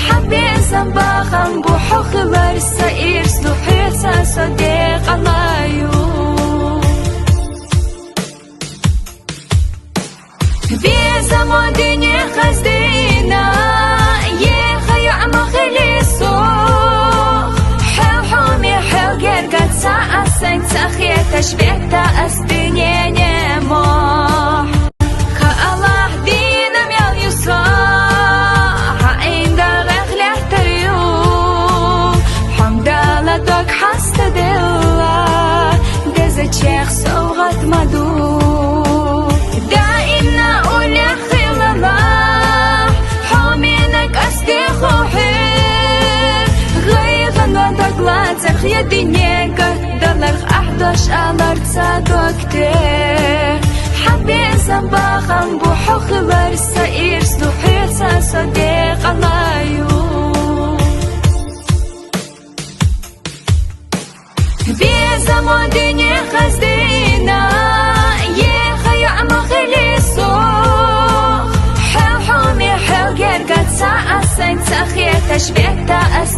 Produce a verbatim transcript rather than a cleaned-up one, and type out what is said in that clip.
Хьа безам бахам бу хьо хилар, са ирс ду хьоьца, со декъала ю. Безамо дуьне хаздина, е хьо йоӀ ма хили со. Хьо хьуме хьел герга ца асен, ца хеташ бетта ас дуьнене мохь. Калахь дина мел ю со, хьа инда гӀехлеттар ю. Хьамдала дог хьаста делла, деза чех совгӀат ма ду. Даимна уллехь хилалахь, хьо мена кӀасде хохье. ГӀайгӀано дог лацарх я динега, даларх ахь дош алар ца догте. Хьа безам бахам бу хьо хилар, са ирс ду хьоьца, со декъала ю. Безамо дуьне хаздина, е хьо йоӀ ма хили со. Хьо хьуме хьел герга ца асен, ца хеташ бетта ас